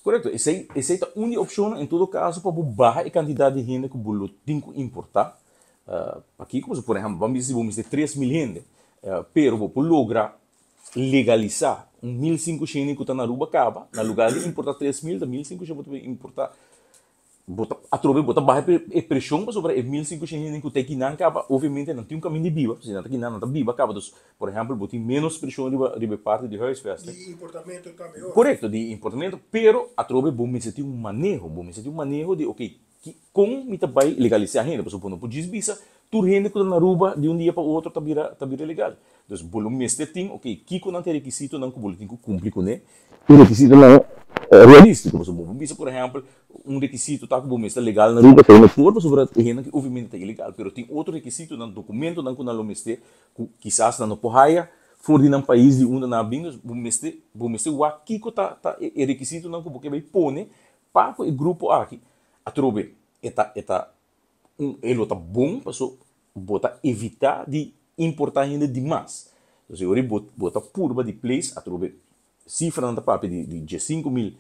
Korekto, esei ta un di opshonnan en todo kaso pa bo baha e kantidat di hende ku bo lo tin ku importá. Pakiko? Pasobra por ehèmpel ban bisa si bo mester 3000 hende, pero bo por logra legalisá un 1500 hende ku ta na Aruba kaba, na lugá di importá 3000 ta 1500 bo ta por importá. Bo ta atrobe bo ta baha e preshon pasobra e 1500 hende ku ta kinan kaba obviamente nan tin un kaminda di biba, si nan ta kinan nan ta biba kaba, dus por ehèmpel bo tin ménos preshon riba e parti di huisvesting. Di importamento tambe hoor. Korekto, di importamento, pero atrobe bo mester tin un maneho, bo mester tin un maneho di oke kon mi ta bai legalisá hende, pasobra bo no por djis bisa tur hende ku ta na Aruba di un dia pa otro ta bira legal. Dus bo lo mester tin oke kiko nan ta e rekisitonan ku bo lo tin ku kumpli kuné, e rekisitonan realístiko, pasobra bo por bisa por ehèmpel un rekisito ta ku bo mester legal na Aruba, pero no por pasobra e hendenan ki obviamente ta ilegal, pero tin otro rekisitonan, dokumentonan ku nan lo mester ku kisas nan no por haya for di nan pais di unda nan a bin, dus bo mester wak kiko ta e rekisitonan ku bo ke bai pone pa ku e grupo aki. Atrobe e lo ta bon pasobra bo ta evitá di importá hende dimas. Dus e ora bo ta purba di place. Atrobe sifranan ta papia di 15.000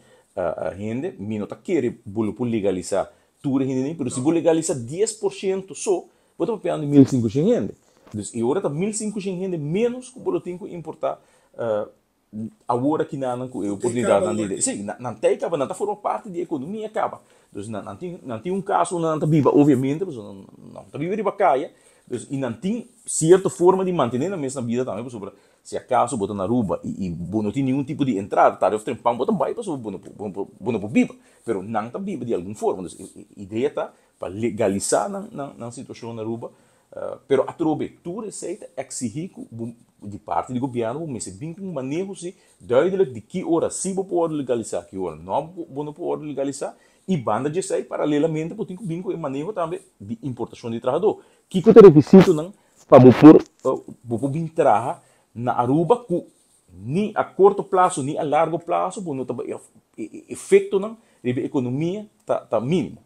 hende, mi no ta kere bo lo por legalisá tur e hendenan, pero si bo legalisá 10% so, bo ta papiando di 1500 hende. Dus e ora ta 1500 hende ménos ku bo lo tin ku importá awor akinan ku e oportunidatnan di, sí, nan ta ei kaba, nan ta forma parti di ekonomia kaba. Dus nan tin un kas unda nan ta biba obviamente, pasobra nan no ta biba riba kaya, dus i nan tin sierto forma di mantené nan mes na bida tambe, pasobra si akaso bo ta na Aruba i bo no tin ningun tipo di entrada, tarde òf trempan bo ta bai pasobra bo no por biba, pero nan ta biba di algun forma. Dus e idea ta pa legalisá nan situashon na Aruba, pero atrobe tur esei ta eksigí ku di parti di gobièrnu bo mester bin ku un maneho si duidelijk di ki ora si bo por wòrdu legalisá, ki ora no bo no por wòrdu legalisá, i banda di esei paralelamente bo tin ku bin ku e maneho tambe di importashon di trahadó. Kiko ta e rekisitonan pa bo por bin traha na Aruba ku ni a korto plaso ni a largo plaso bo no ta e efektonan riba e ekonomia ta mínimo?